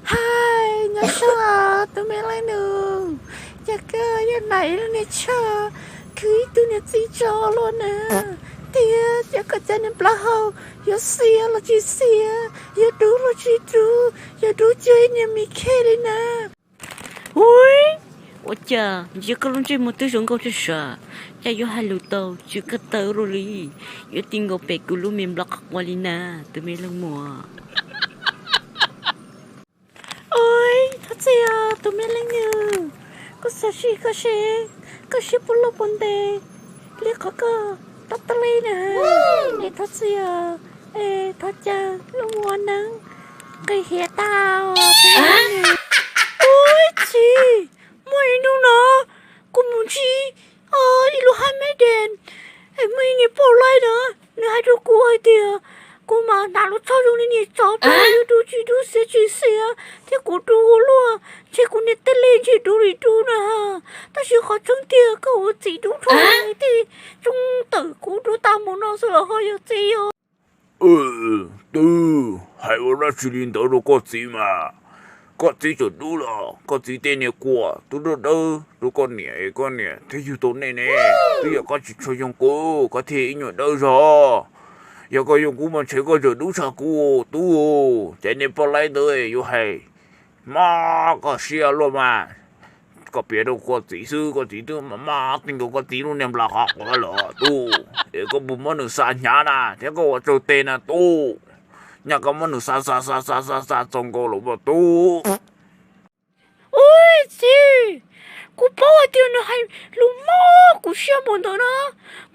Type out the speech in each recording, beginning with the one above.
Hais, nyob zoo tus me leej nus, cas koj yuav hnav ib lub niag tsho khwv ib tug niag txiv tso luaj na, thiab cas koj cov niag plaub hau yuav xiav los tsis xiav, yuav dub los tsis dub, yuav dub cuag ib niag me khej li na. Ua cas ntsia koj lub ntsej muag twb zoo nkauj tshaj sav, cas yuav hais lus tau tsw koj taw luaj li, yuav ti nkaus pem kuv lub me nplo qhov qua li na, tus me leej muam. Ua, thov txim os tus me leej nus, kuv xav sim koj seb koj siab puas loj puas ntev li qhov koj tab taj li na. Es thov txim os, es thov caw lub ua neeb nqis hiav tag. Ua txiv, muaj ib hnub no kuv mus ntsib ib lub haj mab dees, es muaj ib niag poj laib na, nws hais rau kuv hais tias kuv mas hnav lub tsho zoo li niag tsov pog, yuav dub tsis dub xiav tsis xiav, thiab kuv dub ua luaj, ntshe kuv niag tej lej ntshe dub li dub na. Tab sis qhov tseeb tiag koj ua txiv dub dhau, tej tsoob tawm kuv dub tag mus no xwb los ho yog txiv yog. Twb hais ua dab tsi li ntawd rau koj txiv mas, koj txiv tseem dub los koj txiv tej niag kua twb dawb dawb rau koj niam es koj niam thiaj yug tau nej ne. Twb yog koj tsis tshua yoo kuv koj thiaj ib nyuag dawb zog, yog koj yoo kuv mas ntshe koj tseem dub tshaj kuv tub. Ces niag poj laib ntawd yuav hais maj koj siab luaj mas, koj piav rau koj txiv xwb, koj txiv twb maj maj ti nkaus koj txiv lub niag nplas qhov quav lawm tub. Es koj puas muab nws xa hnyav na thiab koj ua tsaug teg na tub, nyaj koj muab nws xa xa xa xa xa xa txaus nkaus lawm mas tub. Ua txiv, kuv paub hais tias nws hais lus mob kuv siab npaum ntawd na,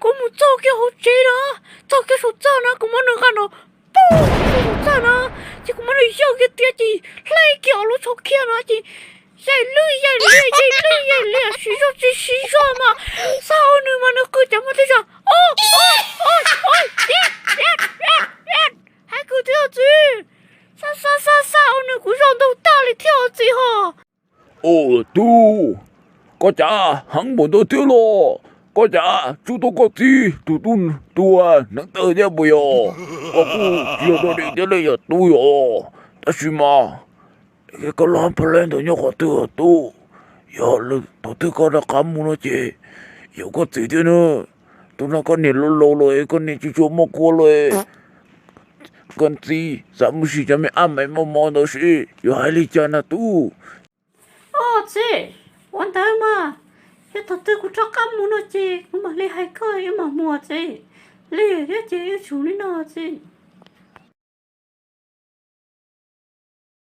kuv mus txog kiag hauv tsev na, txog kiag saum txaj na kuv muab nws nqa nrov poob saum txaj na, ces kuv muab nws yawg kiag tiag ces hlais kiag lub tsho khiab no ces yaim lwj yaim liam yaim lwj yaim liam siv zog tsis siv zog mas, xa hauv nws mas nws qw cas muaj tej zag o o o o hais kwv txiv os txiv, xa xa xa xa hauv nws kuv zog ntau tag li thiab os txiv ho. Ua tub, koj cas heev npaum ntawd thiab los? Koj cas tsuj tau koj txiv tus tub tua hneev taw thiab puas yog? Koj kuj tsis yog dog dig thiab li yog tub yog, tab sis mas koj lub haj pha laib ntawd nyob qhov twg tub? Yog thaum twg koj rov qab mus no ces yog koj txiv thiab na. Tus no koj niam laus laus lawm, koj niam tsis tshua muaj kua lawm. Koj txiv xav mus sim cov me ab me mos mos ntawd seb yuav hais li cas na tub. Ua txiv, ua ntawd mas yog thaum twg kuv rov qab mus no ces kuv mam li hais koj, wb mam mus txiv. Li thiab ces wb tsum li no txiv.